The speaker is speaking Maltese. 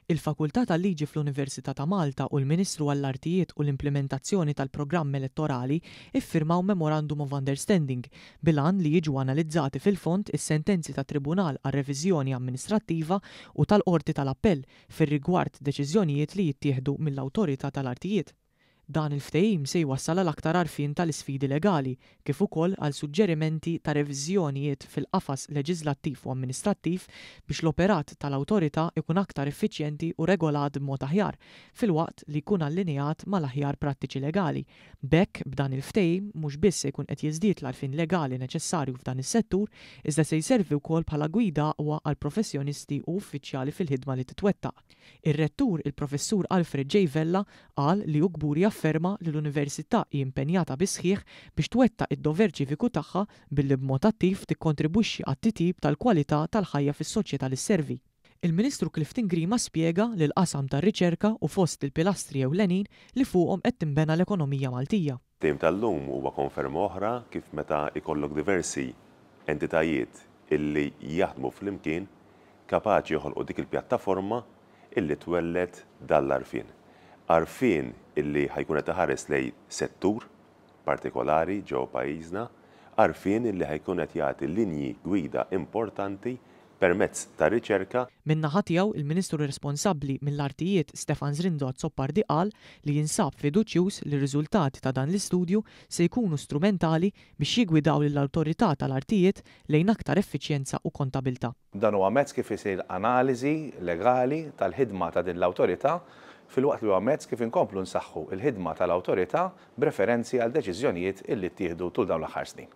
Il-Fakultà tal-Liġi fl-Università ta' Malta u l-Ministru għall-Artijiet u l-Implimentazzjoni tal-Programm Elettorali ffirmaw Memorandum of Understanding bil-għan li jiġu analizzati fil-fond is-sentenzi tat-Tribunal għar-Reviżjoni Amministrattiva u tal-Qorti tal-Appell fir-rigward deċiżjonijiet li jittieħdu mill-Awtorità tal-Artijiet. Dan il-ftehim se jwassal għal aktar għarfien tal-isfidi legali kif ukoll għal suġġerimenti ta' reviżjonijiet fil-qafas leġiżlattiv u amministrattiv biex l-operat tal-Awtorità ikun aktar effiċjenti u regolat b'mod aħjar, filwaqt li jkun allineat mal-aħjar prattiċi legali. B'hekk, b'dan il-ftehim mhux biss se jkun qed jiżdied l-għarfien legali neċessarju f'dan is-settur, iżda se jservi wkoll bħala gwida aqwa għall-professjonisti u uffiċjali fil-ħidma li titwettaq. Ir-Rettur, il-Professur Alfred J. Vella, qal li hu kburi jafferma li l-Università hi impenjata bis-sħiħ biex twettaq id-dover ċiviku tagħha billi b'mod attiv tikkontribwixxi għat-titjib tal-kwalità tal-ħajja fis-soċjetà li sservi. Il-Ministru Clifton Grima spjega li l-qasam tar-riċerka hu fost il-pilastri ewlenin li fuqhom qed tinbena l-ekonomija Maltija. Ftehim tal-lum huwa konferma oħra kif meta jkollok diversi entitajiet illi jaħdmu flimkien kapaċi joħolqu dik il-pjattaforma illi twelled dan l-għarfien. Għarfien illi ħa jkun qed iħares lejn settur partikolari ġewwa pajjiżna, għarfien illi ħa jkun qed jagħti linji gwida importanti permezz ta' riċerka. Min-naħa tiegħu, il-Ministru responsabbli mill-Artijiet Stefan Zrinzo Azzopardi qal li jinsab fiduċjuż li r-riżultati ta' dan l-istudju se jkunu strumentali biex jiggwidaw lill-Awtorità tal-Artijiet lejn aktar effiċjenza u kontabilità. Dan huwa mezz kif isir analiżi legali tal-ħidma ta' din l-awtorità filwaqt li huwa mezz kif inkomplu nsaħħu l-ħidma tal-awtorità b'referenzi għal deċiżjonijiet illi ttieħdu tul dawn l-aħħar snin.